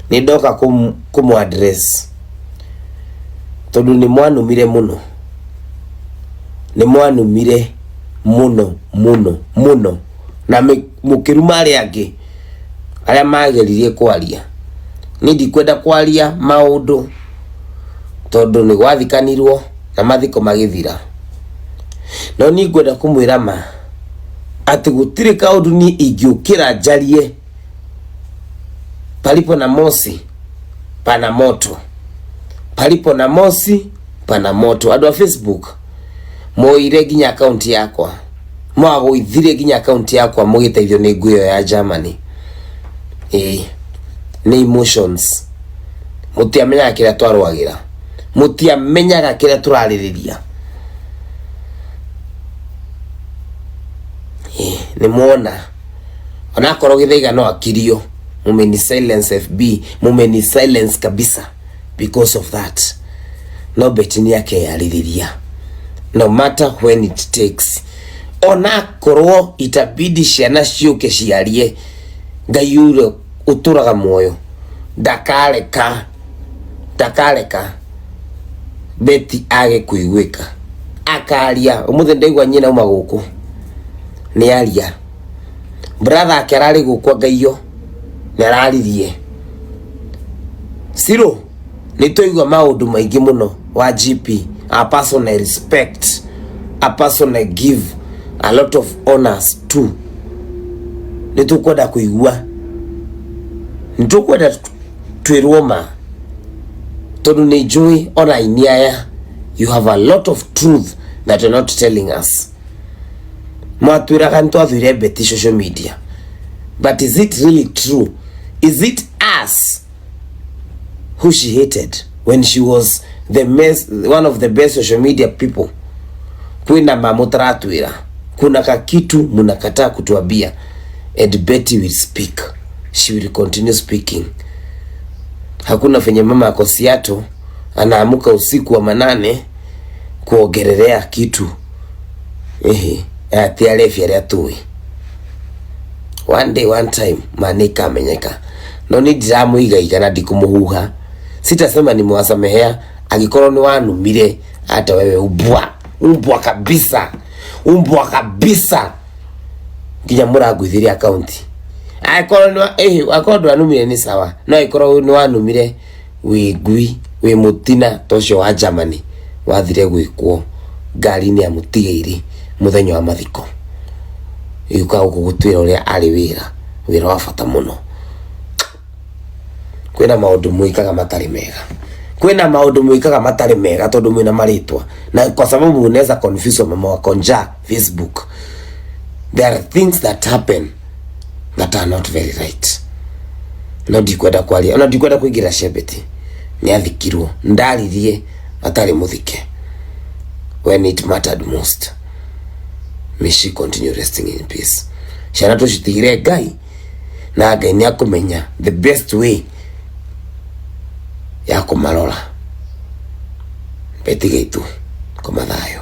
Nĩ ndoka kũmũ address tondũ nĩ mwanumire mũno, nĩ mwanumire mũno mũno mũno, na mũkĩruma arĩa angĩ arĩa mageririe kwaria. Niĩ ndikwenda kwaria maũndũ tondũ nĩ gwathikanirwo na mathiko magĩthira, no niĩ ngwenda kũmwĩra ma atĩ gũtirĩ kaũndũ niĩ ingĩũkĩra njarie. Palipo na mosi pana moto, palipo na mosi pana moto. Andũ a Facebook moire nginya akaunti yakwa, mwagũithirie nginya akaunti yakwa mũgĩteithio nĩ ngui ĩyo ya Germany. Ĩĩ nĩ emotions, mũtiamenyaga kĩrĩa twarũagĩra, mũtiamenyaga kĩrĩa tũrarĩrĩria. Ĩĩ nĩ mwona onakorwo Githaiga no akirio, mumeni silence FB, mumeni silence kabisa because of that. No Betty nĩ akeyarĩrĩria no matter when it takes, onakorwo itabidi ciana ciũke ciarie. Ngai ũrĩa ũtũraga muoyo ndakareka, ndakareka Betty age kũiguĩka, akaria. Ũmũthĩ ndaigua nyina uma gũkũ nĩ aria, brother ake ararĩ gũkũ angaiyo nĩ araririe. Ciro nĩ twaigua maũndũ maingĩ mũno wa GP, a person I respect, a person I give a lot of honors to. Nĩ tũkwenda kũigua, nĩ tũkwenda twĩrwo ma, tondũ nĩ njũĩ ona aini aya, you have a lot of truth that you're not telling us. Mwatwĩraga nĩ twathũire Betty social media, but is it really true? Is it us who she hated when she was the best, one of the best social media people? Kwĩna ma mũtaratwĩra, kuna kakitu mnakataa kutuambia, and Betty will speak, she will continue speaking. Hakuna venye mama ako Seattle anaamuka usiku wa manane kuongererea kitu ehe ati arebi arĩa tũĩ. One day, one time, ma nĩ ikamenyeka. No niĩ ndiramũigaiga na ndikũmũhuha, sitasema nimewasamehea. Angĩkorwo nĩ wanumire, hata wewe umbwa, umbwa kabisa, umbwa kabisa, nginya mũrangũithirie akaunti. Angĩkorwo nĩ angĩkorwo ndwanumire nĩ sawa, no angĩkorwo nĩ wanumire, wĩ ngui, wĩ mũtina ta ũcio wa Germany wathire gwĩkwo ngari-inĩ ya mũtigairĩ mũthenya wa mathiko, ĩgĩũka gũkũ gũtwĩra ũrĩa arĩ wĩra, wĩra wa bata mũno. Kwĩna maũndũ mwĩkaga matarĩ mega, kwĩna maũndũ mwĩkaga matarĩ mega, tondũ mwĩna marĩtwa na kwa sababu unaweza confuse mama wako njaa Facebook. There are things that happen that are not very right. No ndikwenda kwaria, ona ndikwenda kũingĩra cia Betty. Nĩ athikirwo, ndaririe atarĩ mũthike when it mattered most. May she continue resting in peace. Ciana tũcitigire Ngai, na Ngai nĩ akũmenya the best way ya kũmarora. Betty Gaitu, koma thayũ.